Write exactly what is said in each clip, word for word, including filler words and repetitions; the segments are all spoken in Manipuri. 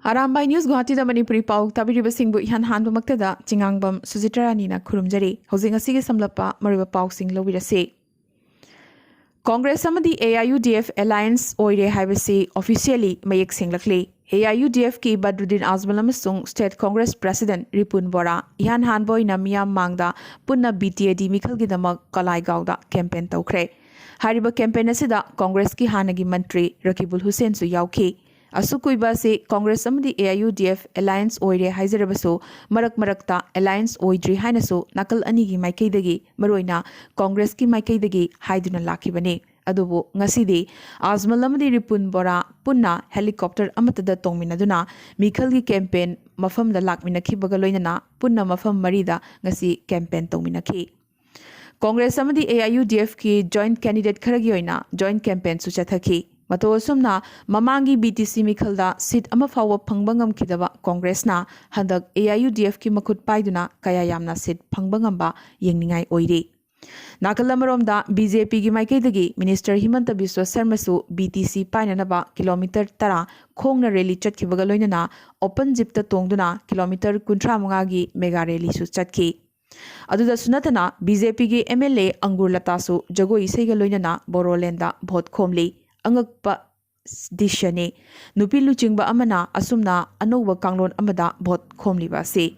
ꯑꯔꯥꯝꯕꯥꯏ ꯅ꯭ꯌꯨꯁ ꯒꯨꯋꯥꯍꯥꯇꯤꯗ ꯃꯅꯤꯄꯨꯔꯤ ꯄꯥꯎ ꯇꯥꯕꯤꯔꯤꯕꯁꯤꯡꯕꯨ ꯏꯍꯥꯟ ꯍꯥꯟꯕꯃꯛꯇꯗ ꯆꯤꯉꯥꯡꯕꯝ ꯁꯨꯖꯤꯇ꯭ꯔꯥꯅꯤꯅ ꯈꯨꯔꯨꯝꯖꯔꯤ꯫ ꯍꯧꯖꯤꯛ ꯉꯁꯤꯒꯤ ꯁꯝꯂꯞꯄ ꯃꯔꯨꯑꯣꯏꯕ ꯄꯥꯎꯁꯤꯡ ꯂꯧꯕꯤꯔꯁꯤ꯫ ꯀꯣꯡꯒ꯭ꯔꯦꯁ ꯑꯃꯗꯤ AIUDF alliance ꯑꯣꯏꯔꯦ ꯍꯥꯏꯕꯁꯤ officially ꯃꯌꯦꯛ ꯁꯦꯡꯂꯛꯂꯤ꯫ AIUDFꯀꯤ ꯕꯗ꯭ꯔꯨꯗꯤꯟ ꯑꯖꯃꯜ ꯑꯃꯁꯨꯡ State Congress President ꯔꯤꯄꯨꯟ ꯕꯣꯔꯥ ꯏꯍꯥꯟ ꯍꯥꯟꯕ ꯑꯣꯏꯅ ꯃꯤꯌꯥꯝ ꯃꯥꯡꯗ ꯄꯨꯟꯅ BTAD ꯃꯤꯈꯜꯒꯤꯗꯃꯛ ꯀꯂꯥꯏꯒꯥꯎꯗ campaign ꯇꯧꯈ꯭ꯔꯦ꯫ ꯍꯥꯏꯔꯤꯕ campaign ꯑꯁꯤꯗ ꯀꯣꯡꯒ꯭ꯔꯦꯁꯀꯤ ꯍꯥꯟꯅꯒꯤ ꯃꯟꯇ꯭ꯔꯤ ꯔꯀꯤꯕꯨꯜ ꯍꯨꯁꯦꯟꯁꯨ ꯌꯥꯎꯈꯤ꯫ ꯑꯁꯨꯛ ꯀꯨꯏꯕ ꯑꯁꯤ ꯀꯣꯡꯒ꯭ꯔꯦꯁ ꯑꯃꯗꯤ AIUDF alliance ꯑꯣꯏꯔꯦ ꯍꯥꯏꯖꯔꯕꯁꯨ, ꯃꯔꯛ ꯃꯔꯛꯇ alliance ꯑꯣꯏꯗ꯭ꯔꯤ ꯍꯥꯏꯅꯁꯨ ꯅꯥꯀꯜ ꯑꯅꯤꯒꯤ ꯃꯥꯏꯀꯩꯗꯒꯤ, ꯃꯔꯨꯑꯣꯏꯅ ꯀꯣꯡꯒ꯭ꯔꯦꯁꯀꯤ ꯃꯥꯏꯀꯩꯗꯒꯤ ꯍꯥꯏꯗꯨꯅ ꯂꯥꯛꯈꯤꯕꯅꯤ꯫ ꯑꯗꯨꯕꯨ ꯉꯁꯤꯗꯤ ꯑꯖꯃꯜ ꯑꯃꯗꯤ ꯔꯤꯄꯨꯟ ꯕꯣꯔꯥ ꯄꯨꯟꯅ helicopter ꯑꯃꯠꯇꯗ ꯇꯣꯡꯃꯤꯟꯅꯗꯨꯅ ꯃꯤꯈꯜꯒꯤ campaign ꯃꯐꯝꯗ ꯂꯥꯛꯃꯤꯟꯅꯈꯤꯕꯒ ꯂꯣꯏꯅꯅ ꯄꯨꯟꯅ ꯃꯐꯝ ꯃꯔꯤꯗ ꯉꯁꯤ campaign ꯇꯧꯃꯤꯟꯅꯈꯤ꯫ ꯀꯣꯡꯒ꯭ꯔꯦꯁ ꯑꯃꯗꯤ AIUDFꯀꯤ joint candidate ꯈꯔꯒꯤ ꯑꯣꯏꯅ joint campaignꯁꯨ ꯆꯠꯊꯈꯤ꯫ ꯃꯇꯧ ꯑꯁꯨꯝꯅ ꯃꯃꯥꯡꯒꯤ BTC ꯃꯤꯈꯜꯗ seat ꯑꯃ ꯐꯥꯎꯕ ꯐꯪꯕ ꯉꯝꯈꯤꯗꯕ ꯀꯣꯡꯒ꯭ꯔꯦꯁꯅ ꯍꯟꯗꯛ AIUDFꯀꯤ ꯃꯈꯨꯠ ꯄꯥꯏꯗꯨꯅ ꯀꯌꯥ ꯌꯥꯝꯅ seat ꯐꯪꯕ ꯉꯝꯕ ꯌꯦꯡꯅꯤꯡꯉꯥꯏ ꯑꯣꯏꯔꯤ꯫ ꯅꯥꯀꯜ ꯑꯃꯔꯣꯝꯗ BJPꯒꯤ ꯃꯥꯏꯀꯩꯗꯒꯤ Minister ꯍꯤꯃꯟꯇ ꯕꯤꯁ꯭ꯋ ꯁꯔꯃꯁꯨ BTC ꯄꯥꯏꯅꯅꯕ kilometre ꯇꯔꯥ ꯈꯣꯡꯅ rally ꯆꯠꯈꯤꯕꯒ ꯂꯣꯏꯅꯅ open jeepꯇ ꯇꯣꯡꯗꯨꯅ kilometre ꯀꯨꯟꯊ꯭ꯔꯥ ꯃꯉꯥꯒꯤ mega rallyꯁꯨ ꯆꯠꯈꯤ꯫ ꯑꯗꯨꯗꯁꯨ ꯅꯠꯇꯅ BJPꯒꯤ MLA ꯑꯪꯒꯨꯔ ꯂꯇꯥꯁꯨ ꯖꯒꯣꯏ ꯏꯁꯩꯒ ꯂꯣꯏꯅꯅ ꯕꯣꯔꯣꯂꯦꯟꯗ vote ꯈꯣꯝꯂꯤ꯫ ꯑꯉꯛꯄ ꯗ꯭ꯔꯤꯁ꯭ꯌꯅꯤ꯫ ꯅꯨꯄꯤ ꯂꯨꯆꯤꯡꯕ ꯑꯃꯅ ꯑꯁꯨꯝꯅ ꯑꯅꯧꯕ ꯀꯥꯡꯂꯣꯟ ꯑꯃꯗ vote ꯈꯣꯝꯂꯤꯕ ꯑꯁꯤ꯫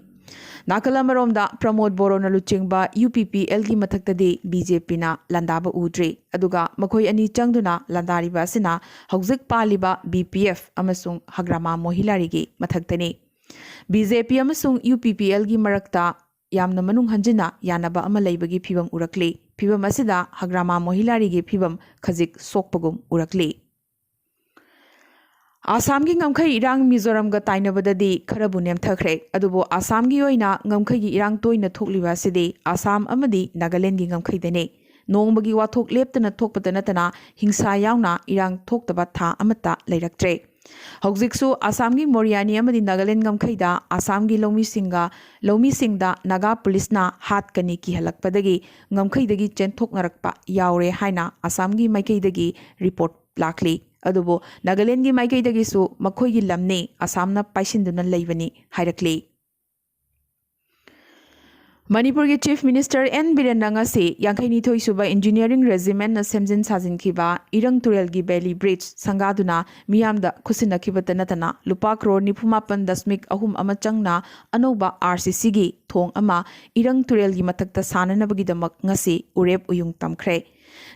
ꯅꯥꯀꯜ ꯑꯃꯔꯣꯝꯗ ꯄ꯭ꯔꯃꯣꯗ ꯕꯣꯔꯣꯅ ꯂꯨꯆꯤꯡꯕ UPPLꯒꯤ ꯃꯊꯛꯇꯗꯤ BJPꯅ ꯂꯥꯟꯗꯥꯕ ꯎꯗ꯭ꯔꯤ꯫ ꯑꯗꯨꯒ ꯃꯈꯣꯏ ꯑꯅꯤ ꯆꯪꯗꯨꯅ ꯂꯥꯟꯗꯥꯔꯤꯕ ꯑꯁꯤꯅ ꯍꯧꯖꯤꯛ ꯄꯥꯜꯂꯤꯕ BPF ꯑꯃꯁꯨꯡ ꯍꯒ꯭ꯔꯥꯃꯥ ꯃꯣꯍꯤꯂꯥꯔꯤꯒꯤ ꯃꯊꯛꯇꯅꯤ꯫ BJP ꯑꯃꯁꯨꯡ UPPLꯒꯤ ꯃꯔꯛꯇ ꯌꯥꯝꯅ ꯃꯅꯨꯡ ꯍꯟꯖꯤꯟꯅ ꯌꯥꯅꯕ ꯑꯃ ꯂꯩꯕꯒꯤ ꯐꯤꯚꯝ ꯎꯔꯛꯂꯤ꯫ ꯐꯤꯚꯝ ꯑꯁꯤꯗ ꯍꯒ꯭ꯔꯥꯃꯥ ꯃꯣꯍꯤꯂꯥꯔꯤꯒꯤ ꯐꯤꯚꯝ ꯈꯖꯤꯛ ꯁꯣꯛꯄꯒꯨꯝ ꯎꯔꯛꯂꯤ꯫ ꯑꯁꯥꯝꯒꯤ ꯉꯝꯈꯩ ꯏꯔꯥꯡ ꯃꯤꯖꯣꯔꯥꯝꯒ ꯇꯥꯏꯅꯕꯗꯗꯤ ꯈꯔꯕꯨ ꯅꯦꯝꯊꯈ꯭ꯔꯦ, ꯑꯗꯨꯕꯨ ꯑꯁꯥꯝꯒꯤ ꯑꯣꯏꯅ ꯉꯝꯈꯩꯒꯤ ꯏꯔꯥꯡ ꯇꯣꯏꯅ ꯊꯣꯛꯂꯤꯕ ꯑꯁꯤꯗꯤ ꯑꯁꯥꯝ ꯑꯃꯗꯤ ꯅꯥꯒꯥꯂꯦꯟꯗꯒꯤ ꯉꯝꯈꯩꯗꯅꯤ꯫ ꯅꯣꯡꯃꯒꯤ ꯋꯥꯊꯣꯛ ꯂꯦꯞꯇꯅ ꯊꯣꯛꯄꯇ ꯅꯠꯇꯅ ꯍꯤꯡꯁꯥ ꯌꯥꯎꯅ ꯏꯔꯥꯡ ꯊꯣꯛꯇꯕ ꯊꯥ ꯑꯃꯠꯇ ꯂꯩꯔꯛꯇ꯭ꯔꯦ꯫ ꯍꯧꯖꯤꯛꯁꯨ ꯑꯁꯥꯝꯒꯤ ꯃꯣꯔꯤꯌꯥꯅꯤ ꯑꯃꯗꯤ ꯅꯥꯒꯥꯂꯦꯟ ꯉꯝꯈꯩꯗ ꯑꯁꯥꯝꯒꯤ ꯂꯧꯃꯤꯁꯤꯡꯒ, ꯂꯧꯃꯤꯁꯤꯡꯗ ꯅꯥꯒꯥ ꯄꯨꯂꯤꯁꯅ ꯍꯥꯠꯀꯅꯤ ꯀꯤꯍꯜꯂꯛꯄꯗꯒꯤ ꯉꯝꯈꯩꯗꯒꯤ ꯆꯦꯟꯊꯣꯛꯅꯔꯛꯄ ꯌꯥꯎꯔꯦ ꯍꯥꯏꯅ ꯑꯁꯥꯝꯒꯤ ꯃꯥꯏꯀꯩꯗꯒꯤ report ꯂꯥꯛꯂꯤ꯫ ꯑꯗꯨꯕꯨ ꯅꯥꯒꯥꯂꯦꯟꯗꯒꯤ ꯃꯥꯏꯀꯩꯗꯒꯤꯁꯨ ꯃꯈꯣꯏꯒꯤ ꯂꯝꯅꯤ, ꯑꯁꯥꯝꯅ ꯄꯥꯏꯁꯤꯟꯗꯨꯅ ꯂꯩꯕꯅꯤ ꯍꯥꯏꯔꯛꯂꯤ꯫ ꯃꯅꯤꯄꯨꯔꯒꯤ Chief Minister ꯑꯦꯟ ꯕꯤꯔꯦꯟꯅ ꯉꯁꯤ ꯌꯥꯡꯈꯩꯅꯤꯊꯣꯏ ꯁꯨꯕ Engineering Regiment ꯅ ꯁꯦꯝꯖꯤꯟ ꯁꯥꯖꯤꯟꯈꯤꯕ ꯏꯔꯪ ꯇꯨꯔꯦꯜꯒꯤ Bailey Bridge ꯁꯪꯒꯥꯗꯨꯅ ꯃꯤꯌꯥꯝꯗ ꯈꯨꯠꯁꯤꯟꯅꯈꯤꯕꯇ ꯅꯠꯇꯅ ꯂꯨꯄꯥ ꯀ꯭ꯔꯣꯔ ꯅꯤꯐꯨ ꯃꯥꯄꯟ ꯗꯁꯃꯤꯛ ꯑꯍꯨꯝ ꯑꯃ ꯆꯪꯅ ꯑꯅꯧꯕ RCC ꯒꯤ ꯊꯣꯡ ꯑꯃ ꯏꯔꯪ ꯇꯨꯔꯦꯜꯒꯤ ꯃꯊꯛꯇ ꯁꯥꯅꯅꯕꯒꯤꯗꯃꯛ ꯉꯁꯤ ꯎꯔꯦꯞ ꯎꯌꯨꯡ ꯇꯝꯈ꯭ꯔꯦ꯫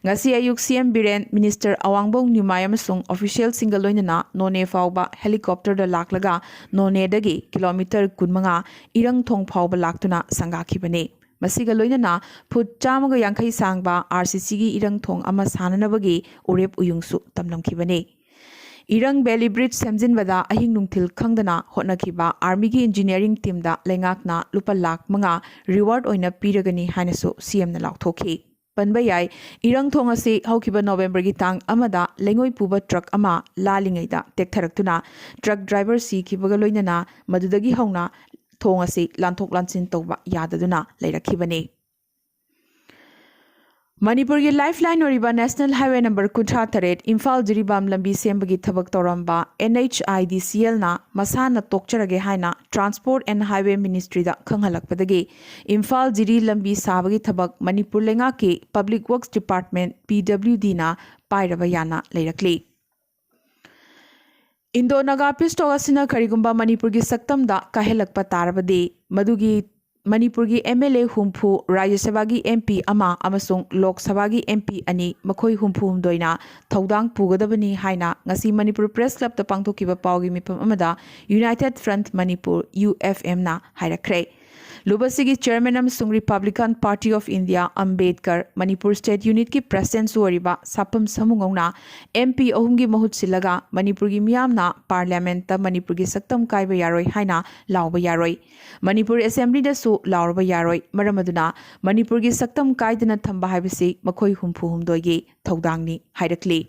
ꯉꯁꯤ ꯑꯌꯨꯛ CM ꯕꯤꯔꯦꯟ, Minister ꯑꯋꯥꯡꯕꯧ ꯅꯤꯃꯥꯏ ꯑꯃꯁꯨꯡ official ꯁꯤꯡꯒ ꯂꯣꯏꯅꯅ ꯅꯣꯅꯦ ꯐꯥꯎꯕ helicopter ꯗ ꯂꯥꯛꯂꯒ ꯅꯣꯅꯦꯗꯒꯤ ꯀꯤꯂꯣꯃꯤꯇꯔ ꯀꯨꯟꯃꯉꯥ ꯏꯔꯪ ꯊꯣꯡ ꯐꯥꯎꯕ ꯂꯥꯛꯇꯨꯅ ꯁꯪꯒꯥꯈꯤꯕꯅꯤ꯫ ꯃꯁꯤꯒ ꯂꯣꯏꯅꯅ ꯐꯨꯠ ꯆꯥꯝꯃꯒ ꯌꯥꯡꯈꯩ ꯁꯥꯡꯕ RCC ꯒꯤ ꯏꯔꯪ ꯊꯣꯡ ꯑꯃ ꯁꯥꯅꯅꯕꯒꯤ ꯎꯔꯦꯞ ꯎꯌꯨꯡꯁꯨ ꯇꯝꯂꯝꯈꯤꯕꯅꯤ꯫ ꯏꯔꯪ Bailey Bridge ꯁꯦꯝꯖꯤꯟꯕꯗ ꯑꯍꯤꯡ ꯅꯨꯡꯊꯤꯜ ꯈꯪꯗꯅ ꯍꯣꯠꯅꯈꯤꯕ Army ꯒꯤ engineering team ꯗ ꯂꯩꯉꯥꯛꯅ ꯂꯨꯄꯥ ꯂꯥꯈ ꯃꯉꯥ reward ꯑꯣꯏꯅ ꯄꯤꯔꯒꯅꯤ ꯍꯥꯏꯅꯁꯨ CM ꯅ ꯂꯥꯎꯊꯣꯛꯈꯤ꯫ ꯄꯟꯕ ꯌꯥꯏ, ꯏꯔꯪ ꯊꯣꯡ ꯑꯁꯤ ꯍꯧꯈꯤꯕ November ꯒꯤ ꯇꯥꯡ ꯑꯃꯗ ꯂꯩꯉꯣꯏ ꯄꯨꯕ truck ꯑꯃ ꯂꯥꯜꯂꯤꯉꯩꯗ ꯇꯦꯛꯊꯔꯛꯇꯨꯅ truck driver ꯁꯤꯈꯤꯕꯒ ꯂꯣꯏꯅꯅ ꯃꯗꯨꯗꯒꯤ ꯍꯧꯅ ꯊꯣꯡ ꯑꯁꯤ ꯂꯥꯟꯊꯣꯛ ꯂꯥꯟꯁꯤꯟ ꯇꯧꯕ ꯌꯥꯗꯗꯨꯅ ꯂꯩꯔꯛꯈꯤꯕꯅꯤ꯫ ꯃꯅꯤꯄꯨꯔꯒꯤ lifeline ꯑꯣꯏꯔꯤꯕ National Highway number ꯀꯨꯟꯊ꯭ꯔꯥ ꯇꯔꯦꯠ ꯏꯝꯐꯥꯜ ꯖꯤꯔꯤꯕꯥꯝ ꯂꯝꯕꯤ ꯁꯦꯝꯕꯒꯤ ꯊꯕꯛ ꯇꯧꯔꯝꯕ NHIDCL ꯅ ꯃꯁꯥꯅ ꯇꯣꯛꯆꯔꯒꯦ ꯍꯥꯏꯅ Transport and Highway Ministry ꯗ ꯈꯪꯍꯜꯂꯛꯄꯗꯒꯤ ꯏꯝꯐꯥꯜ ꯖꯤꯔꯤ ꯂꯝꯕꯤ ꯁꯥꯕꯒꯤ ꯊꯕꯛ ꯃꯅꯤꯄꯨꯔ ꯂꯩꯉꯥꯛꯀꯤ Public Works Department, PWD ꯅ ꯄꯥꯏꯔꯕ ꯌꯥꯅ ꯂꯩꯔꯛꯂꯤ꯫ Indo Naga Peace Talk ꯑꯁꯤꯅ ꯀꯔꯤꯒꯨꯝꯕ ꯃꯅꯤꯄꯨꯔꯒꯤ ꯁꯛꯇꯝꯗ ꯀꯥꯏꯍꯜꯂꯛꯄ ꯇꯥꯔꯕꯗꯤ, ꯃꯗꯨꯒꯤ ꯃꯅꯤꯄꯨꯔꯒꯤ MLA ꯍꯨꯝꯐꯨ, ꯔꯥꯖ꯭ꯌ ꯁꯚꯥꯒꯤ MP ꯑꯃ ꯑꯃꯁꯨꯡ ꯂꯣꯛ ꯁꯚꯥꯒꯤ MP ꯑꯅꯤ, ꯃꯈꯣꯏ ꯍꯨꯝꯐꯨ ꯍꯨꯝꯗꯣꯏꯅ ꯊꯧꯗꯥꯡ ꯄꯨꯒꯗꯕꯅꯤ ꯍꯥꯏꯅ ꯉꯁꯤ ꯃꯅꯤꯄꯨꯔ Press Club ꯇ ꯄꯥꯡꯊꯣꯛꯈꯤꯕ ꯄꯥꯎꯒꯤ ꯃꯤꯐꯝ ꯑꯃꯗ United Front Manipur, UFM ꯅ ꯍꯥꯏꯔꯛꯈ꯭ꯔꯦ꯫ ꯂꯨꯞ ꯑꯁꯤꯒꯤ chairman ꯑꯃꯁꯨꯡ Republican Party of India, Ambedkar, Manipur State Unit ꯀꯤ president ꯁꯨ ꯑꯣꯏꯔꯤꯕ ꯁꯥꯄꯝ ꯁꯃꯨꯉꯧꯅ MP ꯑꯍꯨꯝꯒꯤ ꯃꯍꯨꯠ ꯁꯤꯜꯂꯒ ꯃꯅꯤꯄꯨꯔꯒꯤ ꯃꯤꯌꯥꯝꯅ Parliament ꯇ ꯃꯅꯤꯄꯨꯔꯒꯤ ꯁꯛꯇꯝ ꯀꯥꯏꯕ ꯌꯥꯔꯣꯏ ꯍꯥꯏꯅ ꯂꯥꯎꯕ ꯌꯥꯔꯣꯏ꯫ ꯃꯅꯤꯄꯨꯔ Assembly ꯗꯁꯨ ꯂꯥꯎꯔꯕ ꯌꯥꯔꯣꯏ꯫ ꯃꯔꯝ ꯑꯗꯨꯅ ꯃꯅꯤꯄꯨꯔꯒꯤ ꯁꯛꯇꯝ ꯀꯥꯏꯗꯅ ꯊꯝꯕ ꯍꯥꯏꯕꯁꯤ ꯃꯈꯣꯏ ꯍꯨꯝꯐꯨ ꯍꯨꯝꯗꯣꯏꯒꯤ ꯊꯧꯗꯥꯡꯅꯤ ꯍꯥꯏꯔꯛꯂꯤ꯫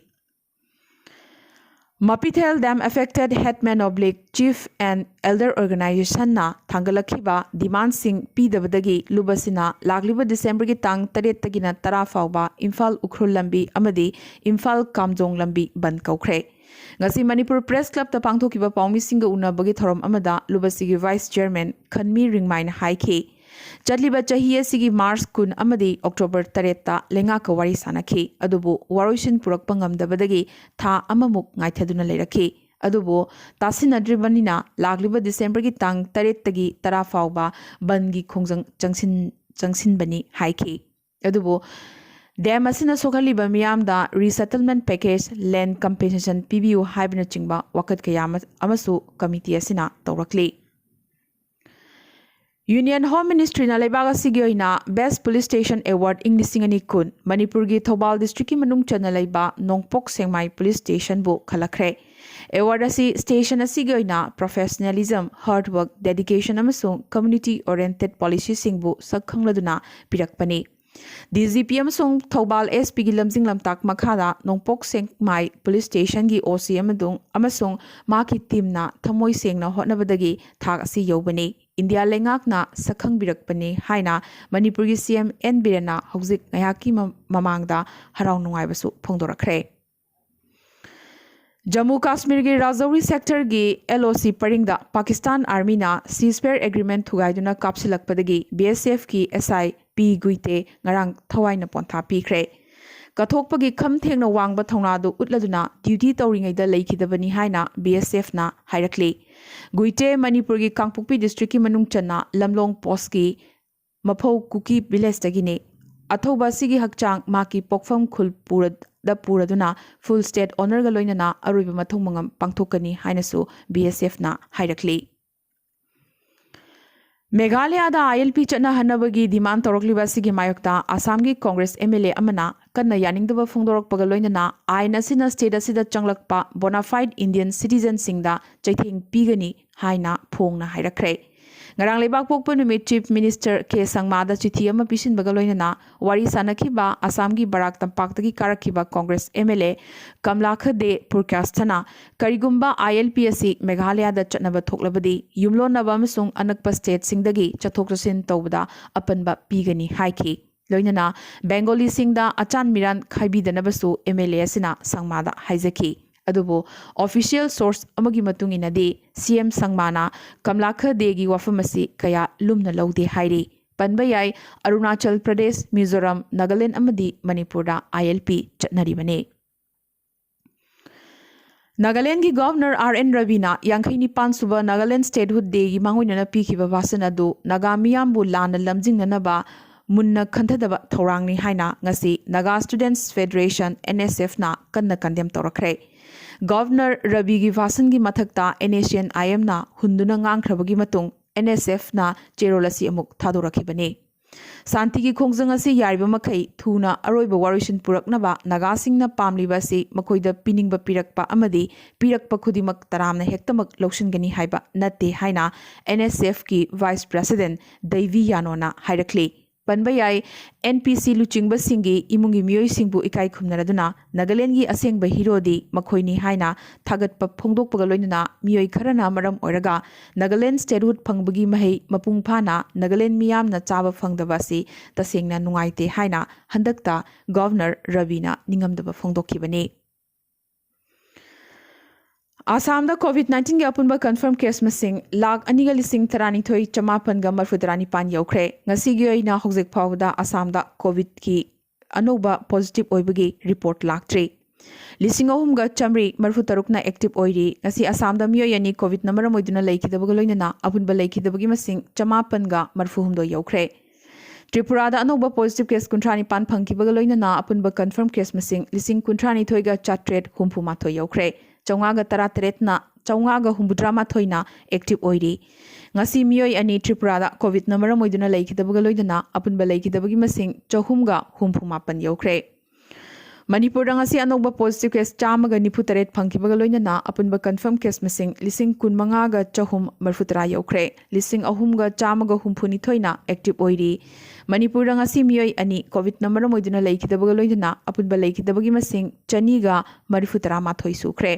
Mapithel Dam Affected Headman Oblique Chief and Elder Organizationꯅ ꯊꯥꯡꯒꯠꯂꯛꯈꯤꯕ demandꯁꯤꯡ ꯄꯤꯗꯕꯗꯒꯤ ꯂꯨꯕꯁꯤꯅ ꯂꯥꯛꯂꯤꯕ ꯗꯤꯁꯦꯝꯕꯔꯒꯤ ꯇꯥꯡ ꯇꯔꯦꯠꯇꯒꯤꯅ ꯇꯔꯥ ꯐꯥꯎꯕ ꯏꯝꯐꯥꯜ ꯎꯈ꯭ꯔꯨꯜ ꯂꯝꯕꯤ ꯑꯃꯗꯤ ꯏꯝꯐꯥꯜ ꯀꯥꯝꯖꯣꯡ ꯂꯝꯕꯤ ꯕꯟꯗ ꯀꯧꯈ꯭ꯔꯦ꯫ ꯉꯁꯤ ꯃꯅꯤꯄꯨꯔ ꯄ꯭ꯔꯦꯁ ꯀ꯭ꯂꯕꯇ ꯄꯥꯡꯊꯣꯛꯈꯤꯕ ꯄꯥꯎꯃꯤꯁꯤꯡꯒ ꯎꯅꯕꯒꯤ ꯊꯧꯔꯝ ꯑꯃꯗ ꯂꯨꯕꯁꯤꯒꯤ ꯚꯥꯏꯁ ꯆꯤꯌꯔꯃꯦꯟ ꯈꯟꯃꯤ ꯔꯤꯡꯃꯥꯏꯅ ꯍꯥꯏꯈꯤ, ꯆꯠꯂꯤꯕ ꯆꯍꯤ ꯑꯁꯤꯒꯤ ꯃꯥꯔꯆ ꯀꯨꯟ ꯑꯃꯗꯤ ꯑꯣꯛꯇꯣꯕꯔ ꯇꯔꯦꯠꯇ ꯂꯩꯉꯥꯛꯀ ꯋꯥꯔꯤ ꯁꯥꯅꯈꯤ, ꯑꯗꯨꯕꯨ ꯋꯥꯔꯣꯏꯁꯤꯟ ꯄꯨꯔꯛꯄ ꯉꯝꯗꯕꯗꯒꯤ ꯊꯥ ꯑꯃꯃꯨꯛ ꯉꯥꯏꯊꯗꯨꯅ ꯂꯩꯔꯛꯈꯤ꯫ ꯑꯗꯨꯕꯨ ꯇꯥꯁꯤꯟꯅꯗ꯭ꯔꯤꯕꯅꯤꯅ ꯂꯥꯛꯂꯤꯕ ꯗꯤꯁꯦꯝꯕꯔꯒꯤ ꯇꯥꯡ ꯇꯔꯦꯠꯇꯒꯤ ꯇꯔꯥ ꯐꯥꯎꯕ ꯕꯟꯗꯒꯤ ꯈꯣꯡꯖꯪ ꯆꯪꯁꯤꯟ-, ꯆꯪꯁꯤꯟꯕꯅꯤ ꯍꯥꯏꯈꯤ꯫ ꯑꯗꯨꯕꯨ ꯗꯦꯝ ꯑꯁꯤꯅ ꯁꯣꯛꯍꯜꯂꯤꯕ ꯃꯤꯌꯥꯝꯗ resettlement package, land compensation ꯄꯤꯕꯤꯌꯨ ꯍꯥꯏꯕꯅꯆꯤꯡꯕ ꯋꯥꯀꯠ ꯀꯌꯥ ꯑꯃ-, ꯑꯃꯁꯨ ꯀꯃꯤꯇꯤ ꯑꯁꯤꯅ ꯇꯧꯔꯛꯂꯤ꯫ Union Home Ministryꯅ ꯂꯩꯕꯥꯛ ꯑꯁꯤꯒꯤ ꯑꯣꯏꯅ Best Police Station Award ꯏꯪ ꯂꯤꯁꯤꯡ ꯑꯅꯤ ꯀꯨꯟ ꯃꯅꯤꯄꯨꯔꯒꯤ ꯊꯧꯕꯥꯜ districtꯀꯤ ꯃꯅꯨꯡ ꯆꯟꯅ ꯂꯩꯕ ꯅꯣꯡꯄꯣꯛ ꯁꯦꯛꯃꯥꯏ Police Stationꯕꯨ ꯈꯜꯂꯛꯈ꯭ꯔꯦ꯫ Award ꯑꯁꯤ station ꯑꯁꯤꯒꯤ ꯑꯣꯏꯅ professionalism, hard work, dedication ꯑꯃꯁꯨꯡ community oriented policyꯁꯤꯡꯕꯨ ꯁꯛ ꯈꯪꯂꯗꯨꯅ ꯄꯤꯔꯛꯄꯅꯤ꯫ DGP ꯑꯃꯁꯨꯡ ꯊꯧꯕꯥꯜ SPꯒꯤ ꯂꯝꯖꯤꯡ ꯂꯝꯇꯥꯛ ꯃꯈꯥꯗ ꯅꯣꯡꯄꯣꯛ ꯁꯦꯛꯃꯥꯏ Police Stationꯒꯤ OC ꯑꯃꯗꯨ-, ꯑꯃꯁꯨꯡ ꯃꯍꯥꯛꯀꯤ teamꯅ ꯊꯃꯣꯏ ꯁꯦꯡꯅ ꯍꯣꯠꯅꯕꯗꯒꯤ ꯊꯥꯛ ꯑꯁꯤ ꯌꯧꯕꯅꯤ꯫ ꯏꯟꯗꯤꯌꯥ ꯂꯩꯉꯥꯛꯅ ꯁꯛꯈꯪꯕꯤꯔꯛꯄꯅꯤ ꯍꯥꯏꯅ ꯃꯅꯤꯄꯨꯔꯒꯤ CM N ꯕꯤꯔꯦꯟꯅ ꯍꯧꯖꯤꯛ ꯉꯥꯏꯍꯥꯛꯀꯤ ꯃ-, ꯃꯃꯥꯡꯗ ꯍꯔꯥꯎ ꯅꯨꯡꯉꯥꯏꯕꯁꯨ ꯐꯣꯡꯗꯣꯔꯛꯈ꯭ꯔꯦ꯫ Jammu ꯀꯥꯁꯃꯤꯔꯒꯤ ꯔꯥꯖꯧꯔꯤ sectorꯒꯤ LOC ꯄꯔꯤꯡꯗ Pakistan Armyꯅ ceasefire agreement ꯊꯨꯒꯥꯏꯗꯨꯅ ꯀꯥꯞꯁꯤꯜꯂꯛꯄꯗꯒꯤ BSFꯀꯤ SI ꯄꯤ ꯒꯨꯏꯇꯦ ꯉꯔꯥꯡ ꯊꯋꯥꯏꯅ ꯄꯣꯟꯊꯥ ꯄꯤꯈ꯭ꯔꯦ꯫ ꯀꯠꯊꯣꯛꯄꯒꯤ ꯈꯝ ꯊꯦꯡꯅ ꯋꯥꯡꯕ ꯊꯧꯅꯥꯗꯨ ꯎꯠꯂꯗꯨꯅ duty ꯇꯧꯔꯤꯉꯩꯗ ꯂꯩꯈꯤꯗꯕꯅꯤ ꯍꯥꯏꯅ BSFꯅ ꯍꯥꯏꯔꯛꯂꯤ꯫ ꯒꯨꯏꯇꯦ ꯃꯅꯤꯄꯨꯔꯒꯤ ꯀꯥꯡꯄꯣꯛꯄꯤ districtꯀꯤ ꯃꯅꯨꯡ ꯆꯟꯅ ꯂꯝꯂꯣꯡ postꯀꯤ ꯃꯐꯧ ꯀꯨꯀꯤ villageꯇꯒꯤꯅꯤ꯫ ꯑꯊꯧꯕ ꯑꯁꯤꯒꯤ ꯍꯛꯆꯥꯡ ꯃꯍꯥꯛꯀꯤ ꯄꯣꯛꯐꯝ ꯈꯨꯜ ꯄꯨꯔꯗ ꯄꯨꯔꯗꯨꯅ full state honourꯒ ꯂꯣꯏꯅꯅ ꯑꯔꯣꯏꯕ ꯃꯊꯧ ꯃꯉꯝ ꯄꯥꯡꯊꯣꯛꯀꯅꯤ ꯍꯥꯏꯅꯁꯨ BSFꯅ ꯍꯥꯏꯔꯛꯂꯤ꯫ ꯃꯦꯘꯥꯂꯌꯥꯗ ILP ꯆꯠꯅꯍꯟꯅꯕꯒꯤ demand ꯇꯧꯔꯛꯂꯤꯕ ꯑꯁꯤꯒꯤ ꯃꯥꯌꯣꯛꯇ ꯑꯁꯥꯝꯒꯤ Congress MLA ꯑꯃꯅ ꯀꯟꯅ ꯌꯥꯅꯤꯡꯗꯕ ꯐꯣꯡꯗꯣꯔꯛꯄꯒ ꯂꯣꯏꯅꯅ ꯑꯥꯏꯟ ꯑꯁꯤꯅ state ꯑꯁꯤꯗ ꯆꯪꯂꯛꯄ bona fide Indian citizenꯁꯤꯡꯗ ꯆꯩꯊꯦꯡ ꯄꯤꯒꯅꯤ ꯍꯥꯏꯅ ꯐꯣꯡꯅ ꯍꯥꯏꯔꯛꯈ꯭ꯔꯦ꯫ ꯉꯔꯥꯡ ꯂꯩꯕꯥꯛ ꯄꯣꯛꯄ ꯅꯨꯃꯤꯠ Chief Minister K ꯁꯪꯃꯥꯗ ꯆꯤꯊꯤ ꯑꯃ ꯄꯤꯁꯤꯟꯕꯒ ꯂꯣꯏꯅꯅ ꯋꯥꯔꯤ ꯁꯥꯅꯈꯤꯕ ꯑꯁꯥꯝꯒꯤ ꯕꯔꯥꯛ ꯇꯝꯄꯥꯛꯇꯒꯤ ꯀꯥꯔꯛꯈꯤꯕ Congress M L A ꯀꯝꯂꯥꯈ ꯗꯦ ꯄꯨꯔꯀ꯭ꯌꯥꯁꯊꯅ ꯀꯔꯤꯒꯨꯝꯕ I L P ꯑꯁꯤ ꯃꯦꯘꯥꯂꯌꯥꯗ ꯆꯠꯅꯕ ꯊꯣꯛꯂꯕꯗꯤ ꯌꯨꯝꯂꯣꯟꯅꯕ ꯑꯃꯁꯨꯡ ꯑꯅꯛꯄ stateꯁꯤꯡꯗꯒꯤ ꯆꯠꯊꯣꯛ ꯆꯠꯁꯤꯟ ꯇꯧꯕꯗ ꯑꯄꯟꯕ ꯄꯤꯒꯅꯤ ꯍꯥꯏꯈꯤ꯫ ꯂꯣꯏꯅꯅ ꯕꯦꯡꯒꯣꯂꯤꯁꯤꯡꯗ ꯑꯆꯥꯟ ꯃꯤꯔꯥꯟ ꯈꯥꯏꯕꯤꯗꯅꯕꯁꯨ M L A ꯑꯁꯤꯅ ꯁꯪꯃꯥꯗ ꯍꯥꯏꯖꯈꯤ꯫ ꯑꯗꯨꯕꯨ official source ꯑꯃꯒꯤ ꯃꯇꯨꯡ ꯏꯟꯅꯗꯤ C M ꯁꯪꯃꯥꯅ ꯀꯝꯂꯥꯈ ꯗꯦꯒꯤ ꯋꯥꯐꯝ ꯑꯁꯤ ꯀꯌꯥ ꯂꯨꯝꯅ ꯂꯧꯗꯦ ꯍꯥꯏꯔꯤ꯫ ꯄꯟꯕ ꯌꯥꯏ, ꯑꯔꯨꯅꯥꯆꯜ ꯄ꯭ꯔꯗꯦꯁ, ꯃꯤꯖꯣꯔꯥꯝ, ꯅꯥꯒꯥꯂꯦꯟ ꯑꯃꯗꯤ ꯃꯅꯤꯄꯨꯔꯗ I L P ꯆꯠꯅꯔꯤꯕꯅꯤ꯫ ꯅꯥꯒꯥꯂꯦꯟꯒꯤ Governor R N ꯔꯕꯤꯅ ꯌꯥꯡꯈꯩ ꯅꯤꯄꯥꯟ ꯁꯨꯕ Nagaland Statehood Dayꯒꯤ ꯃꯥꯡꯑꯣꯏꯅꯅ ꯄꯤꯈꯤꯕ ꯚꯥꯁꯟ ꯑꯗꯨ ꯅꯥꯒꯥ ꯃꯤꯌꯥꯝꯕꯨ ꯂꯥꯟꯅ ꯂꯝꯖꯤꯡꯅꯅꯕ ꯃꯨꯟꯅ ꯈꯟꯊꯗꯕ ꯊꯧꯔꯥꯡꯅꯤ ꯍꯥꯏꯅ ꯉꯁꯤ Naga Students Federation, N S F ꯅ ꯀꯟꯅ condemn ꯇꯧꯔꯛꯈ꯭ꯔꯦ꯫ Governor ꯔꯕꯤꯒꯤ ꯚꯥꯁꯟꯒꯤ ꯃꯊꯛꯇ N S C N I M ꯅ ꯍꯨꯟꯗꯨꯅ ꯉꯥꯡꯈ꯭ꯔꯕꯒꯤ ꯃꯇꯨꯡ N S F ꯅ ꯆꯦꯔꯣꯜ ꯑꯁꯤ ꯑꯃꯨꯛ ꯊꯥꯗꯣꯔꯛꯈꯤꯕꯅꯤ꯫ ꯁꯥꯟꯇꯤꯒꯤ ꯈꯣꯡꯖꯪ ꯑꯁꯤ ꯌꯥꯔꯤꯕ ꯃꯈꯩ ꯊꯨꯅ ꯑꯔꯣꯏꯕ ꯋꯥꯔꯣꯏꯁꯤꯟ ꯄꯨꯔꯛꯅꯕ ꯅꯥꯒꯥꯁꯤꯡꯅ ꯄꯥꯝꯂꯤꯕ ꯑꯁꯤ ꯃꯈꯣꯏꯗ ꯄꯤꯅꯤꯡꯕ ꯄꯤꯔꯛꯄ ꯑꯃꯗꯤ ꯄꯤꯔꯛꯄ ꯈꯨꯗꯤꯡꯃꯛ ꯇꯔꯥꯝꯅ ꯍꯦꯛꯇꯃꯛ ꯂꯧꯁꯤꯟꯒꯅꯤ ꯍꯥꯏꯕ ꯅꯠꯇꯦ ꯍꯥꯏꯅ N S F ꯀꯤ Vice President ꯗꯩꯕꯤ ꯌꯥꯅꯣꯅ ꯍꯥꯏꯔꯛꯂꯤ꯫ ꯄꯟꯕ ꯌꯥꯏ, N P C ꯂꯨꯆꯤꯡꯕꯁꯤꯡꯒꯤ ꯏꯃꯨꯡꯒꯤ ꯃꯤꯑꯣꯏꯁꯤꯡꯕꯨ ꯏꯀꯥꯏ ꯈꯨꯝꯅꯔꯗꯨꯅ ꯅꯥꯒꯥꯂꯦꯟꯒꯤ ꯑꯁꯦꯡꯕ ꯍꯤꯔꯣꯗꯤ ꯃꯈꯣꯏꯅꯤ ꯍꯥꯏꯅ ꯊꯥꯒꯠꯄ ꯐꯣꯡꯗꯣꯛꯄꯒ ꯂꯣꯏꯅꯅ ꯃꯤꯑꯣꯏ ꯈꯔꯅ ꯃꯔꯝ ꯑꯣꯏꯔꯒ ꯅꯥꯒꯥꯂꯦꯟ statehood ꯐꯪꯕꯒꯤ ꯃꯍꯩ ꯃꯄꯨꯡ ꯐꯥꯅ ꯅꯥꯒꯥꯂꯦꯟ ꯃꯤꯌꯥꯝꯅ ꯆꯥꯕ ꯐꯪꯗꯕ ꯑꯁꯤ ꯇꯁꯦꯡꯅ ꯅꯨꯡꯉꯥꯏꯇꯦ ꯍꯥꯏꯅ ꯍꯟꯗꯛꯇ Governor ꯔꯕꯤꯅ ꯅꯤꯡꯉꯝꯗꯕ ꯐꯣꯡꯗꯣꯛꯈꯤꯕꯅꯤ꯫ ꯑꯁꯥꯝꯗ COVID nineteen ꯒꯤ ꯑꯄꯨꯟꯕ confirm case ꯃꯁꯤꯡ ꯂꯥꯈ ꯑꯅꯤꯒ ꯂꯤꯁꯤꯡ ꯇꯔꯥꯅꯤꯊꯣꯏ ꯆꯃꯥꯄꯟꯒ ꯃꯔꯤꯐꯨ ꯇꯔꯥꯅꯤꯄꯥꯟ ꯌꯧꯈ꯭ꯔꯦ꯫ ꯉꯁꯤꯒꯤ ꯑꯣꯏꯅ ꯍꯧꯖꯤꯛ ꯐꯥꯎꯕꯗ ꯑꯁꯥꯝꯗ COVIDꯀꯤ ꯑꯅꯧꯕ positive ꯑꯣꯏꯕꯒꯤ report ꯂꯥꯛꯇ꯭ꯔꯤ꯫ ꯂꯤꯁꯤꯡ ꯑꯍꯨꯝꯒ ꯆꯥꯃꯔꯤ ꯃꯔꯤꯐꯨ ꯇꯔꯨꯛꯅ active ꯑꯣꯏꯔꯤ꯫ ꯉꯁꯤ ꯑꯁꯥꯝꯗ ꯃꯤꯑꯣꯏ ꯑꯅꯤ COVIDꯅ ꯃꯔꯝ ꯑꯣꯏꯗꯨꯅ ꯂꯩꯈꯤꯗꯕꯒ ꯂꯣꯏꯅꯅ ꯑꯄꯨꯟꯕ ꯂꯩꯈꯤꯗꯕꯒꯤ ꯃꯁꯤꯡ ꯆꯃꯥꯄꯟꯒ ꯃꯔꯤꯐꯨ ꯍꯨꯝꯗꯣꯏ ꯌꯧꯈ꯭ꯔꯦ꯫ ꯇ꯭ꯔꯤꯄꯨꯔꯥꯗ ꯑꯅꯧꯕ positive case ꯀꯨꯟꯊ꯭ꯔꯥ ꯅꯤꯄꯥꯟ ꯐꯪꯈꯤꯕꯒ ꯂꯣꯏꯅꯅ ꯑꯄꯨꯟꯕ confirm case ꯃꯁꯤꯡ ꯂꯤꯁꯤꯡ ꯀꯨꯟꯊ꯭ꯔꯥ ꯅꯤꯊꯣꯏꯒ ꯆꯥꯇ꯭ꯔꯦꯠ ꯍꯨꯝꯐꯨ ꯃꯥꯊꯣꯏ ꯌꯧꯈ꯭ꯔꯦ꯫ ꯆꯥꯝꯃꯉꯥꯒ ꯇꯔꯥꯇꯔꯦꯠꯅ, ꯆꯥꯝꯃꯉꯥꯒ ꯍꯨꯝꯐꯨꯇꯔꯥ ꯃꯥꯊꯣꯏꯅ active ꯑꯣꯏꯔꯤ꯫ ꯉꯁꯤ ꯃꯤꯑꯣꯏ ꯑꯅꯤ ꯇ꯭ꯔꯤꯄꯨꯔꯥꯗ COVIDꯅ ꯃꯔꯝ ꯑꯣꯏꯗꯨꯅ ꯂꯩꯈꯤꯗꯕꯒ ꯂꯣꯏꯅꯅ ꯑꯄꯨꯟꯕ ꯂꯩꯈꯤꯗꯕꯒꯤ ꯃꯁꯤꯡ ꯆꯍꯨꯝꯒ ꯍꯨꯝꯐꯨ ꯃꯥꯄꯟ ꯌꯧꯈ꯭ꯔꯦ꯫ ꯃꯅꯤꯄꯨꯔꯗ ꯉꯁꯤ ꯑꯅꯧꯕ positive case ꯆꯥꯝꯃꯒ ꯅꯤꯐꯨ ꯇꯔꯦꯠ ꯐꯪꯈꯤꯕꯒ ꯂꯣꯏꯅꯅ ꯑꯄꯨꯟꯕ confirm case ꯃꯁꯤꯡ ꯂꯤꯁꯤꯡ ꯀꯨꯟ ꯃꯉꯥꯒ ꯆꯍꯨꯝ ꯃꯔꯤꯐꯨ ꯇꯔꯥ ꯌꯧꯈ꯭ꯔꯦ꯫ ꯂꯤꯁꯤꯡ ꯑꯍꯨꯝꯒ ꯆꯥꯝꯃꯒ ꯍꯨꯝꯐꯨ ꯅꯤꯊꯣꯏꯅ active ꯑꯣꯏꯔꯤ꯫ ꯃꯅꯤꯄꯨꯔꯗ ꯉꯁꯤ ꯃꯤꯑꯣꯏ ꯑꯅꯤ COVID-ꯅ ꯃꯔꯝ ꯑꯣꯏꯗꯨꯅ ꯂꯩꯈꯤꯗꯕꯒ ꯂꯣꯏꯅꯅ ꯑꯄꯨꯟꯕ ꯂꯩꯈꯤꯗꯕꯒꯤ ꯃꯁꯤꯡ ꯆꯅꯤꯒ ꯃꯔꯤꯐꯨ ꯇꯔꯥ ꯃꯥꯊꯣꯏ ꯁꯨꯈ꯭ꯔꯦ꯫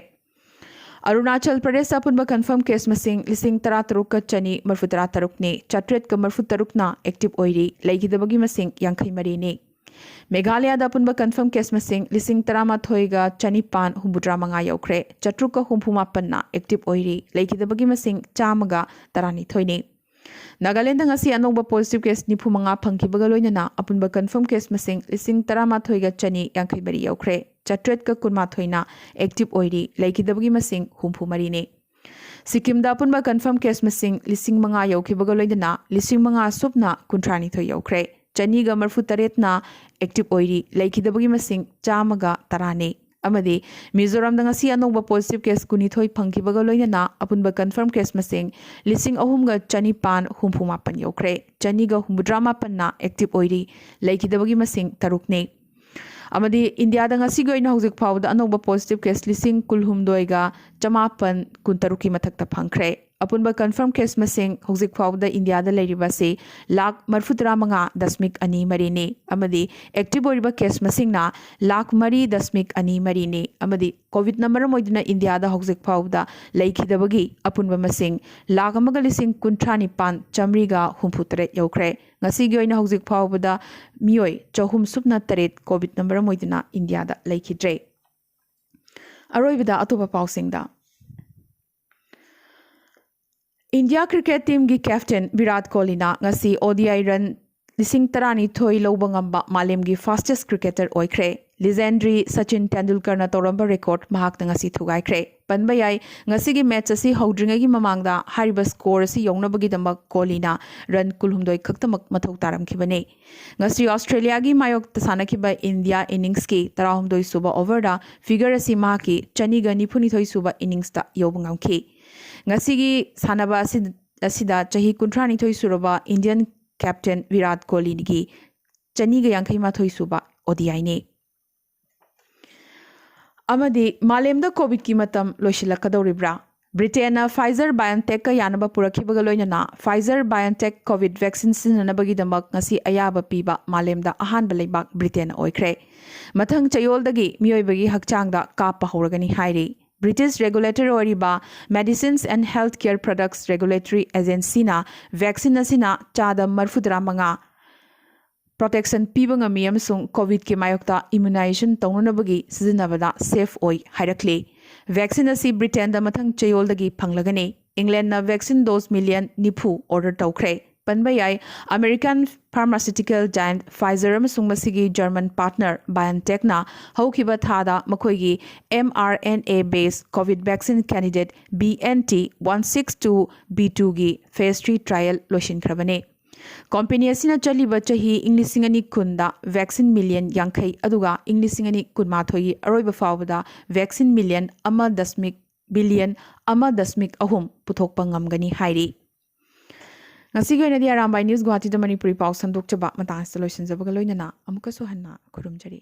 ꯑꯔꯨꯅꯥꯆꯜ ꯄ꯭ꯔꯗꯦꯁꯇ ꯑꯄꯨꯟꯕ confirm case ꯃꯁꯤꯡ ꯂꯤꯁꯤꯡ ꯇꯔꯥ ꯇꯔꯨꯛꯀ ꯆꯅꯤ ꯃꯔꯤꯐꯨ ꯇꯔꯥ ꯇꯔꯨꯛꯅꯤ꯫ ꯆꯥꯇ꯭ꯔꯦꯠꯀ ꯃꯔꯤꯐꯨ ꯇꯔꯨꯛꯅ active ꯑꯣꯏꯔꯤ꯫ ꯂꯩꯈꯤꯗꯕꯒꯤ ꯃꯁꯤꯡ ꯌꯥꯡꯈꯩ ꯃꯔꯤꯅꯤ꯫ ꯃꯦꯘꯥꯂꯌꯥꯗ ꯑꯄꯨꯟꯕ confirm case ꯃꯁꯤꯡ ꯂꯤꯁꯤꯡ ꯇꯔꯥꯃꯥꯊꯣꯏꯒ ꯆꯅꯤꯄꯥꯟ ꯍꯨꯝꯐꯨꯇꯔꯥ ꯃꯉꯥ ꯌꯧꯈ꯭ꯔꯦ꯫ ꯆꯥꯇ꯭ꯔꯨꯛꯀ ꯍꯨꯝꯐꯨ ꯃꯥꯄꯟꯅ active ꯑꯣꯏꯔꯤ꯫ ꯂꯩꯈꯤꯗꯕꯒꯤ ꯃꯁꯤꯡ ꯆꯥꯝꯃꯒ ꯇꯔꯥꯅꯤꯊꯣꯏꯅꯤ꯫ ꯅꯥꯒꯥꯂꯦꯟꯗ ꯉꯁꯤ ꯑꯅꯧꯕ positive case ꯅꯤꯐꯨ ꯃꯉꯥ ꯐꯪꯈꯤꯕꯒ ꯂꯣꯏꯅꯅ ꯑꯄꯨꯟꯕ confirm case ꯃꯁꯤꯡ ꯂꯤꯁꯤꯡ ꯇꯔꯥꯃꯥꯊꯣꯏꯒ ꯆꯅꯤ ꯌꯥꯡꯈꯩ ꯃꯔꯤ ꯌꯧꯈ꯭ꯔꯦ꯫ ꯆꯥꯇ꯭ꯔꯦꯠꯀ ꯀꯨꯟꯃꯥꯊꯣꯏꯅ active ꯑꯣꯏꯔꯤ꯫ ꯂꯩꯈꯤꯗꯕꯒꯤ ꯃꯁꯤꯡ ꯍꯨꯝꯐꯨ ꯃꯔꯤꯅꯤ꯫ ꯁꯤꯛꯀꯤꯝꯗ ꯑꯄꯨꯟꯕ confirm case ꯃꯁꯤꯡ ꯂꯤꯁꯤꯡ ꯃꯉꯥ ꯌꯧꯈꯤꯕꯒ ꯂꯣꯏꯅꯅ ꯂꯤꯁꯤꯡ ꯃꯉꯥ ꯁꯨꯞꯅ ꯀꯨꯟꯊ꯭ꯔꯥ ꯅꯤꯊꯣꯏ ꯌꯧꯈ꯭ꯔꯦ꯫ ꯆꯅꯤꯒ ꯃꯔꯤꯐꯨ ꯇꯔꯦꯠꯅ active ꯑꯣꯏꯔꯤ꯫ ꯂꯩꯈꯤꯗꯕꯒꯤ ꯃꯁꯤꯡ ꯆꯥꯝꯃꯒ ꯇꯔꯥꯅꯤ꯫ ꯑꯃꯗꯤ ꯃꯤꯖꯣꯔꯥꯝꯗ ꯉꯁꯤ ꯑꯅꯧꯕ positive case ꯀꯨꯟꯅꯤꯊꯣꯏ ꯐꯪꯈꯤꯕꯒ ꯂꯣꯏꯅꯅ ꯑꯄꯨꯟꯕ confirm case ꯃꯁꯤꯡ ꯂꯤꯁꯤꯡ ꯑꯍꯨꯝꯒ ꯆꯅꯤꯄꯥꯟ ꯍꯨꯝꯐꯨ ꯃꯥꯄꯟ ꯌꯧꯈ꯭ꯔꯦ꯫ ꯆꯅꯤꯒ ꯍꯨꯝꯐꯨꯇꯔꯥ ꯃꯥꯄꯟꯅ active ꯑꯣꯏꯔꯤ꯫ ꯂꯩꯈꯤꯗꯕꯒꯤ ꯃꯁꯤꯡ ꯇꯔꯨꯛꯅꯤ꯫ ꯑꯃꯗꯤ ꯏꯟꯗꯤꯌꯥꯗ ꯉꯁꯤꯒꯤ ꯑꯣꯏꯅ ꯍꯧꯖꯤꯛ ꯐꯥꯎꯕꯗ ꯑꯅꯧꯕ positive case ꯂꯤꯁꯤꯡ ꯀꯨꯟꯍꯨꯝꯗꯣꯏꯒ ꯆꯃꯥꯄꯟ ꯀꯨꯟꯇꯔꯨꯛꯀꯤ ꯃꯊꯛꯇ ꯐꯪꯈ꯭ꯔꯦ꯫ ꯑꯄꯨꯟꯕ confirm case ꯃꯁꯤꯡ ꯍꯧꯖꯤꯛ ꯐꯥꯎꯕꯗ ꯏꯟꯗꯤꯌꯥꯗ ꯂꯩꯔꯤꯕ ꯑꯁꯤ ꯂꯥꯈ ꯃꯔꯤꯐꯨꯇꯔꯥ ꯃꯉꯥ ꯗꯁꯃꯤꯛ ꯑꯅꯤ ꯃꯔꯤꯅꯤ꯫ ꯑꯃꯗꯤ active ꯑꯣꯏꯔꯤꯕ case ꯃꯁꯤꯡꯅ ꯂꯥꯈ ꯃꯔꯤ ꯗꯁꯃꯤꯛ ꯑꯅꯤ ꯃꯔꯤꯅꯤ꯫ ꯑꯃꯗꯤ COVID-ꯅ ꯃꯔꯝ ꯑꯣꯏꯗꯨꯅ ꯏꯟꯗꯤꯌꯥꯗ ꯍꯧꯖꯤꯛ ꯐꯥꯎꯕꯗ ꯂꯩꯈꯤꯗꯕꯒꯤ ꯑꯄꯨꯟꯕ ꯃꯁꯤꯡ ꯂꯥꯈ ꯑꯃꯒ ꯂꯤꯁꯤꯡ ꯀꯨꯟꯊ꯭ꯔꯥ ꯅꯤꯄꯥꯟ ꯆꯥꯃꯔꯤꯒ ꯍꯨꯝꯐꯨ ꯇꯔꯦꯠ ꯌꯧꯈ꯭ꯔꯦ꯫ ꯉꯁꯤꯒꯤ ꯑꯣꯏꯅ ꯍꯧꯖꯤꯛ ꯐꯥꯎꯕꯗ ꯃꯤꯑꯣꯏ ꯆꯍꯨꯝ ꯁꯨꯞꯅ ꯇꯔꯦꯠ COVID-ꯅ ꯃꯔꯝ ꯑꯣꯏꯗꯨꯅ ꯏꯟꯗꯤꯌꯥꯗ ꯂꯩꯈꯤꯗ꯭ꯔꯦ꯫ ꯑꯔꯣꯏꯕꯗ ꯑꯇꯣꯞꯄ ꯄꯥꯎꯁꯤꯡꯗ꯫ ꯏꯟꯗꯤꯌꯥ cricket teamꯒꯤ captain ꯚꯤꯔꯥꯠ ꯀꯣꯍꯂꯤꯅ ꯉꯁꯤ ODI run ꯂꯤꯁꯤꯡ ꯇꯔꯥꯅꯤꯊꯣꯏ ꯂꯧꯕ ꯉꯝꯕ ꯃꯥꯂꯦꯝꯒꯤ fastest cricketer ꯑꯣꯏꯈ꯭ꯔꯦ꯫ Legendary ꯁꯆꯤꯟ ꯇꯦꯟꯗꯨꯜꯀꯔꯅ ꯇꯧꯔꯝꯕ record ꯃꯍꯥꯛꯅ ꯉꯁꯤ ꯊꯨꯒꯥꯏꯈ꯭ꯔꯦ꯫ ꯄꯟꯕ ꯌꯥꯏ, ꯉꯁꯤꯒꯤ match ꯑꯁꯤ ꯍꯧꯗ꯭ꯔꯤꯉꯩꯒꯤ ꯃꯃꯥꯡꯗ ꯍꯥꯏꯔꯤꯕ score ꯑꯁꯤ ꯌꯧꯅꯕꯒꯤꯗꯃꯛ ꯀꯣꯍꯂꯤꯅ run ꯀꯨꯟꯍꯨꯝꯗꯣꯏ ꯈꯛꯇꯃꯛ ꯃꯊꯧ ꯇꯥꯔꯝꯈꯤꯕꯅꯤ꯫ ꯉꯁꯤ ꯑꯣꯁꯇ꯭ꯔꯦꯂꯤꯌꯥꯒꯤ ꯃꯥꯌꯣꯛꯇ ꯁꯥꯟꯅꯈꯤꯕ ꯏꯟꯗꯤꯌꯥ innings ꯀꯤ ꯇꯔꯥꯍꯨꯝꯗꯣꯏ ꯁꯨꯕ over ꯗ figure ꯑꯁꯤ ꯃꯍꯥꯛꯀꯤ ꯆꯅꯤꯒ ꯅꯤꯐꯨꯅꯤꯊꯣꯏ ꯁꯨꯕ innings ꯇ ꯌꯧꯕ ꯉꯝꯈꯤ꯫ ꯉꯁꯤꯒꯤ ꯁꯥꯟꯅꯕ ꯑꯁꯤ, ꯑꯁꯤꯗ ꯆꯍꯤ ꯀꯨꯟꯊ꯭ꯔꯥꯅꯤꯊꯣꯏ ꯁꯨꯔꯕ Indian captain ꯚꯤꯔꯥꯠ ꯀꯣꯍꯂꯤꯒꯤ ꯆꯅꯤꯒ ꯌꯥꯡꯈꯩ ꯃꯥꯊꯣꯏ ꯁꯨꯕ ODI ꯅꯤ꯫ ꯑꯃꯗꯤ ꯃꯥꯂꯦꯝꯗ ꯀꯣꯚꯤꯗꯀꯤ ꯃꯇꯝ ꯂꯣꯏꯁꯤꯜꯂꯛꯀꯗꯧꯔꯤꯕ꯭ꯔꯥ? ꯕ꯭ꯔꯤꯇꯦꯟꯅ Pfizer BioNTechꯀ ꯌꯥꯅꯕ ꯄꯨꯔꯛꯈꯤꯕꯒ ꯂꯣꯏꯅꯅ Pfizer BioNTech COVID vaccine ꯁꯤꯖꯤꯟꯅꯅꯕꯒꯤꯗꯃꯛ ꯉꯁꯤ ꯑꯌꯥꯕ ꯄꯤꯕ ꯃꯥꯂꯦꯝꯗ ꯑꯍꯥꯟꯕ ꯂꯩꯕꯥꯛ ꯕ꯭ꯔꯤꯇꯦꯟ ꯑꯣꯏꯈ꯭ꯔꯦ꯫ ꯃꯊꯪ ꯆꯌꯣꯜꯗꯒꯤ ꯃꯤꯑꯣꯏꯕꯒꯤ ꯍꯛꯆꯥꯡꯗ ꯀꯥꯞꯄ ꯍꯧꯔꯒꯅꯤ ꯍꯥꯏꯔꯤ꯫ British regulator ꯑꯣꯏꯔꯤꯕ Medicines and Healthcare Products Regulatory Agencyꯅ vaccine ꯑꯁꯤꯅ ꯆꯥꯗ ꯃꯔꯤꯐꯨꯇꯔꯥ ꯃꯉꯥ protection ꯄꯤꯕ ꯉꯝꯃꯤ ꯑꯃꯁꯨꯡ ꯀꯣꯚꯤꯗꯀꯤ ꯃꯥꯌꯣꯛꯇ immunization ꯇꯧꯅꯅꯕꯒꯤ ꯁꯤꯖꯤꯟꯅꯕꯗ safe ꯑꯣꯏ ꯍꯥꯏꯔꯛꯂꯤ꯫ Vaccine ꯑꯁꯤ ꯕ꯭ꯔꯤꯇꯦꯟꯗ ꯃꯊꯪ ꯆꯌꯣꯜꯗꯒꯤ ꯐꯪꯂꯒꯅꯤ꯫ ꯏꯪꯂꯦꯟꯗꯅ vaccine dose million ꯅꯤꯐꯨ order ꯇꯧꯈ꯭ꯔꯦ꯫ ꯄꯟꯕ ꯌꯥꯏ, American pharmaceutical giant Pfizer ꯑꯃꯁꯨꯡ ꯃꯁꯤꯒꯤ German partner BioNTechꯅ ꯍꯧꯈꯤꯕ ꯊꯥꯗ ꯃꯈꯣꯏꯒꯤ mRNA based COVID vaccine candidate BNT one six two B two ꯒꯤ phase three trial ꯂꯣꯏꯁꯤꯟꯈ꯭ꯔꯕꯅꯤ꯫ ꯀꯣꯝꯄꯦꯅꯤ ꯑꯁꯤꯅ ꯆꯠꯂꯤꯕ ꯆꯍꯤ ꯏꯪ ꯂꯤꯁꯤꯡ ꯑꯅꯤ ꯀꯨꯟꯗ vaccine million ꯌꯥꯡꯈꯩ, ꯑꯗꯨꯒ ꯏꯪ ꯂꯤꯁꯤꯡ ꯑꯅꯤ ꯀꯨꯟꯃꯥꯊꯣꯏꯒꯤ ꯑꯔꯣꯏꯕ ꯐꯥꯎꯕꯗ vaccine million ꯑꯃ ꯗꯁꯃꯤꯛ billion ꯑꯃ ꯗꯁꯃꯤꯛ ꯑꯍꯨꯝ ꯄꯨꯊꯣꯛꯄ ꯉꯝꯒꯅꯤ ꯍꯥꯏꯔꯤ꯫ ꯉꯁꯤꯒꯤ ꯑꯣꯏꯅꯗꯤ ꯑꯔꯥꯝꯕꯥꯏ ꯅ꯭ꯌꯨꯁ ꯒꯨꯋꯥꯍꯥꯇꯤꯗ ꯃꯅꯤꯄꯨꯔꯤ ꯄꯥꯎ ꯁꯟꯗꯣꯛꯆꯕ ꯃꯇꯥꯡ ꯑꯁꯤꯗ ꯂꯣꯏꯁꯤꯟꯖꯕꯒ ꯂꯣꯏꯅꯅ ꯑꯃꯨꯛꯀꯁꯨ ꯍꯟꯅ ꯈꯨꯔꯨꯝꯖꯔꯤ꯫